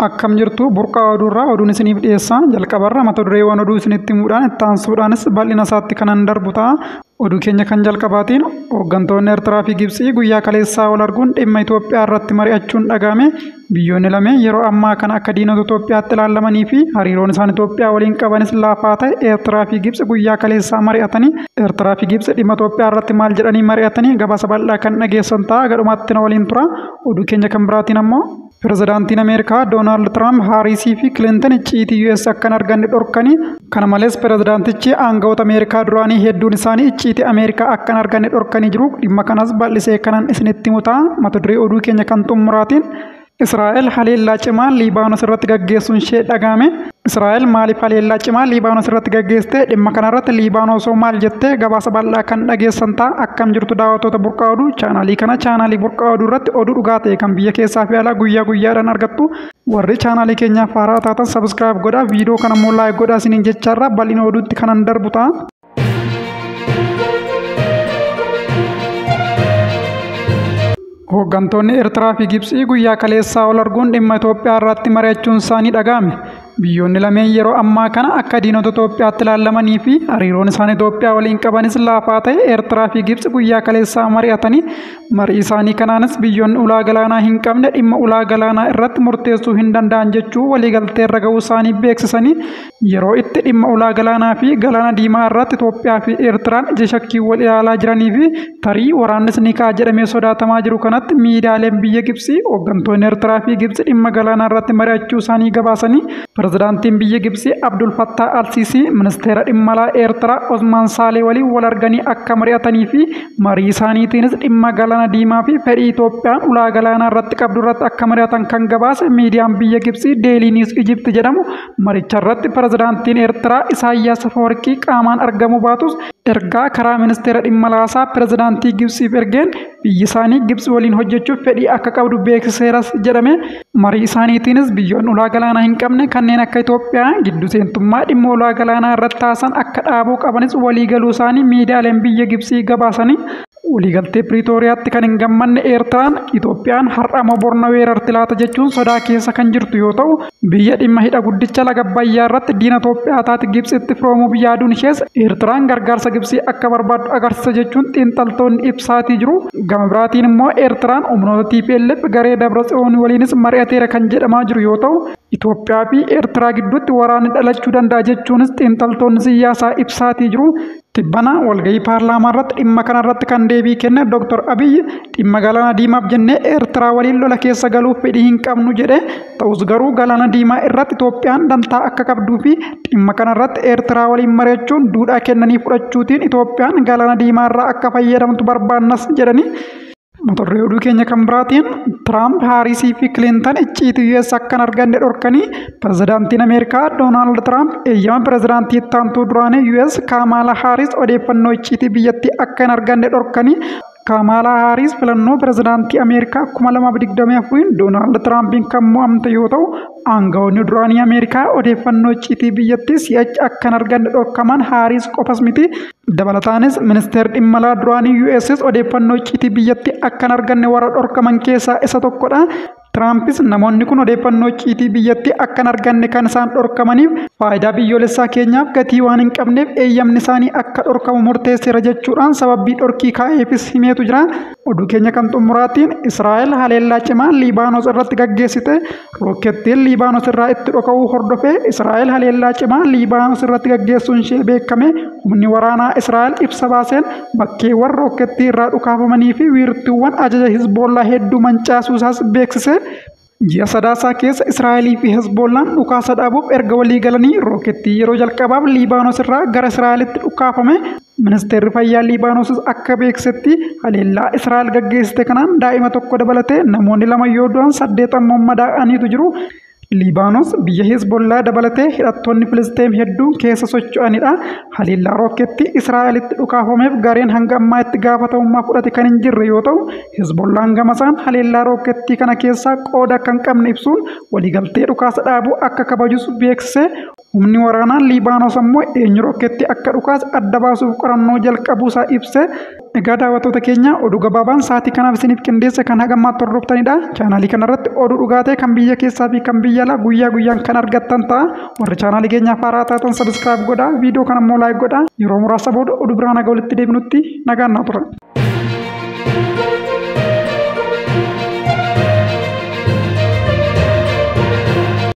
Akkam jirtu burqaa oduurraa oduun isiniif dhiyeessa. Jalqabarra mata dureewwan oduu isinitti himuudhaan itti aansuudhaanis bal'ina isaatti kanan darbu ta'a. Oduu keenya kan jalqabaatiin hooggantoonni Eertiraa fi Gibxii guyyaa kaleessaa wal arguun dhimma Itoophiyaa irratti mari'achuun dhagahame. Biyyoonni lameen yeroo ammaa kana akka diinota Itoophiyaatti ilaalamanii fi hariiroon isaan Itoophiyaa waliin qabanis laafaa ta'e Eertiraa fi Gibxi guyyaa kaleessaa mari'atanii Eertiraa fi Gibxi dhimma Itoophiyaa irratti maal jedhanii mari'atanii gabaasa bal'aa kan dhageessan ta'a. Gadhumaatti na waliin tura. Oduu keenya kan biraatiin ammoo Pirezidaantiin Ameerikaa Doonaald Tiraamp Haarisii fi Kilintan icciitii US akka hin arganne dhorkanii. Kana malees pirezidaantichi aangawoota Ameerikaa duraanii hedduun isaanii icciitii Ameerikaa akka hin arganne dhorkanii jiru. Dhimma kanas bal'isee kanan isinitti himu ta'a. Mata duree oduu keenya kan xumuraatiin Israa'el haleellaa cimaa Liibaanos irratti gaggeessuun ishee dhagahame. Israa'el maaliif haleellaa cimaa Liibaanos irratti gaggeessite? Dhimma kanarratti Liibaanosoo maal jettee gabaasa bal'aa kan dhageessan ta'a. Akkam jirtu daawwattoota burqaa oduu chaanaalii kana chaanaalii burqaa oduu irratti oduu dhugaa ta'e kan biyya keessaa fi alaa guyyaa guyyaadhaan argattu. Warri chaanaalii keenyaaf haaraa taatan subscribe godhaa, viidiyoo kana immoo like godhaa isiniin jecharraa bal'ina oduutti kanan darbu ta'a. Hooggantoonni Eertiraa fi Gibxii guyyaa kaleessaa wal arguun dhimma Itoophiyaa irratti mari'achuun isaanii dhagahame. Biyyoonni lameen yeroo ammaa kana akka diinota Itoophiyaatti ilaalamanii fi hariiroon isaan Itoophiyaa waliin qabanis laafaa ta'e Eertiraa fi Gibxi guyyaa kaleessaa mari'atanii marii isaanii kanaanis biyyoonni ulaa galaanaa hin qabne dhimma ulaa galaanaa irratti murteessuu hin danda'an jechuu waliigaltee irra ga'uu isaanii beeksisanii yeroo itti dhimma ulaa galaanaa fi galaana diimaa irratti Itoophiyaa fi Eertiraan ija shakkii wal ilaalaa jiranii fi tarii waraannis ni ka'a jedhamee sodaatamaa jiru kanatti miidiyaaleen biyya Gibxii hooggantoonni Eertiraa fi Gibxi dhimma galaanaa irratti mari'achuu isaanii gabaasanii Pirezidaantiin biyya Gibxii Abdul Fattah Al-Sisi ministeera dhimma alaa Eertiraa Osmaan Saalee waliin wal arganii akka mari'atanii fi marii isaaniitiinis dhimma galaana diimaa fi fedhii Itoophiyaan ulaa galaanaa irratti qabdu irratti akka mari'atan kan gabaase miidiyaan biyya Gibxii Daily News Egypt jedhamu maricha irratti pirezidaantiin Eertiraa Isaayyaas Afawarqii qaamaan argamuu baatus ergaa karaa ministeera dhimma alaasaa pirezidaantii Gibxiif ergeen biyyi isaanii Gibxi waliin hojjechuuf fedhii akka qabdu beeksiseeras jedhame. Marii isaaniitiinis biyyoonni ulaa galaanaa hin qabne kanneen akka Itoophiyaa giddu seentummaa dhimma ulaa galaanaa irratti taasisan akka dhaabuu qabanis waliigaluu isaanii miidiyaaleen biyya Gibxii gabaasanii. Waliigaltee Piriitooriyaatti kan hin gammanne Eertiraan Itoophiyaan har'a moo borna weerarti laata jechuun sodaa keessa kan jirtu yoo ta'u biyya dhimma hidha guddicha laga Abbayyaa irratti diina Itoophiyaa taate Gibxitti firoomuuf yaaduun ishees Eertiraan gargaarsa Gibxii akka barbaaddu agarsiisa jechuun xiinxaltoonni ibsaatii jiru. Gama biraatiin immoo Eertiraan humnoota TPLF garee Dabra Tsiyoon waliinis mari'ateera kan jedhamaa jiru yoo ta'u Itoophiyaa fi Eertiraa gidduutti waraanni dhalachuu danda'a jechuunis xiinxaltoonni siyaasaa ibsaatii jiru. Tibbana walgahii paarlaamaa irratti dhimma kana irratti kan deebii kenne Dr. Abiyyi dhimma galaana diimaaf jennee Eertiraa waliin lola keessa galuuf fedhii hin qabnu jedhe. Ta'us garuu galaana diimaa irratti Itoophiyaan dantaa akka qabduu fi dhimma kana irratti Eertiraa waliin mari'achuun duudhaa kennanii fudhachuutiin Itoophiyaan galaana diimaa irraa akka fayyadamtu barbaannas jedhani. Mata duree oduu keenya kan biraatiin Tiraamp Haarisii fi Kilintan icciitii US akka hin arganne dhorkanii pirezidaantiin Ameerikaa Doonaald Tiraamp eeyyama pirezidaantii itti aantuu duraanii US Kaamaala Haaris odeeffannoo icciitii biyyattii akka hin arganne dhorkanii Kaamaalaa Haaris filannoo pirezidaantii Ameerikaa 2024 Doonaald Tiraampiin kan mo'amte yoo ta'u aangawoonni duraanii Ameerikaa odeeffannoo icciitii biyyattii si'achi akka hin arganne dhorkaman Haaris qofas miti. Dabalataanis ministeerri dhimma alaa duraanii US's odeeffannoo icciitii biyyattii akka hin arganne warra dhorkaman keessaa isa tokkodha. Tiraampis namoonni kun odeeffannoo icciitii biyyattii akka hin arganne kan isaan dhorkamaniif faayidaa biyyoolessaa keenyaaf gatii waan hin qabneef eeyyamni isaanii akka dhorkamu murteesseera jechuudhaan sababii dhorkii kaa'eefis himeetu jira. Oduu keenya kan xumuraatiin Israa'el haleellaa cimaa Liibaanos irratti gaggeessite rookettiin Liibaanos irraa itti dhoka'uu hordofee Israa'el haleellaa cimaa Liibaanos irratti gaggeessuun ishee beekame. Humni waraanaa Israa'el ibsa baaseen bakkeewwan rookettii irraa dhukaafamanii fi wiirtuuwwan ajaja Hizboollaa hedduu mancaasuu isaas beeksise. Ji'a sadaasaa keessa Israa'elii fi Hezbollaan dhukaasa dhaabuuf erga walii galanii rookettii yeroo jalqabaaf Liibaanos irraa gara Israa'elitti dhukaafame. Ministeerri fayyaa Liibaanosis akka beeksisetti haleellaa Israa'el gaggeessite kanaan daa'ima tokko dabalatee namoonni 2 yoo du'an 8 ammoo madaa'aniitu jiru. Liibaanos biyya Hezbollaa dabalatee hidhattoonni Filisxeem hedduun keessa socho'anidha. Haleellaa rookettii Israa'elitti dhukaafameef gareen hanga ammaa itti gaafatamummaa fudhate kan hin jirre yoo ta'u, Hezbollaan gamasaan haleellaa rookettii kana keessaa qooda akka hin qabne ibsuun waliigaltee dhukaasa dhaabuu akka kabajus beeksise. Humni waraanaa Liibaanos ammoo eenyu rookettii akka dhukaase adda baasuuf qorannoo jalqabuusaa ibse. Egaa daawwattoota keenya, oduu gabaabaan sa'aatii kanaaf isiniif qindeesse kan haga ammaatti hordoftanidha. Chaanaalii kanarratti oduu dhugaa ta'e kan biyya keessaa fi kan biyya alaa guyyaa guyyaan kan argattan ta'a. Warri chaanaalii keenyaaf haaraa taatan subscribe godhaa. Viidiyoo kana immoo like godhaa. Yeroo muraasa booda oduu biraan haga walitti deebinutti nagaan naa tura.